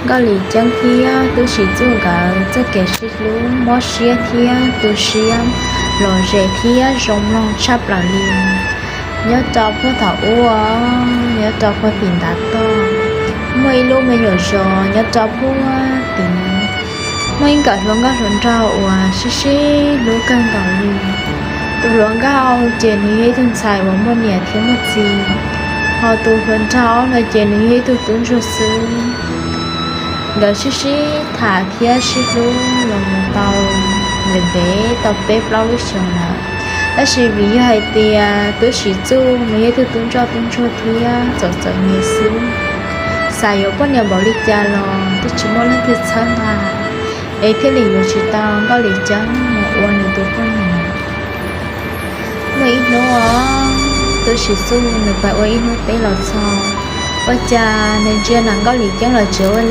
Nkauj Lis Ceeb thiab Tub Sim Txuj nkawd txoj kev sib hlub mob siab thiab tu siab lom zem thiab zoo mloog tshaj plaws li. Nyob rau puag thaum ub, nyob rau puag tim ntav toj, muaj ib lub me nyuam zos nyob rau puag tid. Muaj ib nkawm hluas nkauj hluas nraug uas sib sib hlub kawg nkaus li. Tus hluas nkauj ces nws yog ib tug ntxhais uas muaj niam thiab muaj txiv, ho tus hluas nraug no ces nws yog ib tug tub ntsuag xwb. Nkawd sib sib tham thiab sib hlub los mus tau ntev ntev tau peb plaub lub xyoos lawm. Tab sis vim yog hais tias Tub Sim Txuj nws yog ib tug tub ntsoj tub ntsuag thiab txom txom nyem xwb, xav yuav poj niam npaum li cas los twb tsis muaj leej twg txhawb nqa, es thiaj li yuav tsis tau Nkauj Lis Ceeb mus ua nws tus poj niam. Muaj ib hnub, Tub Sim Txuj nws pais ua ib hnub teb los txog, ua cas nws ntsia na Nkauj Lis Ceeb los tsis ua li.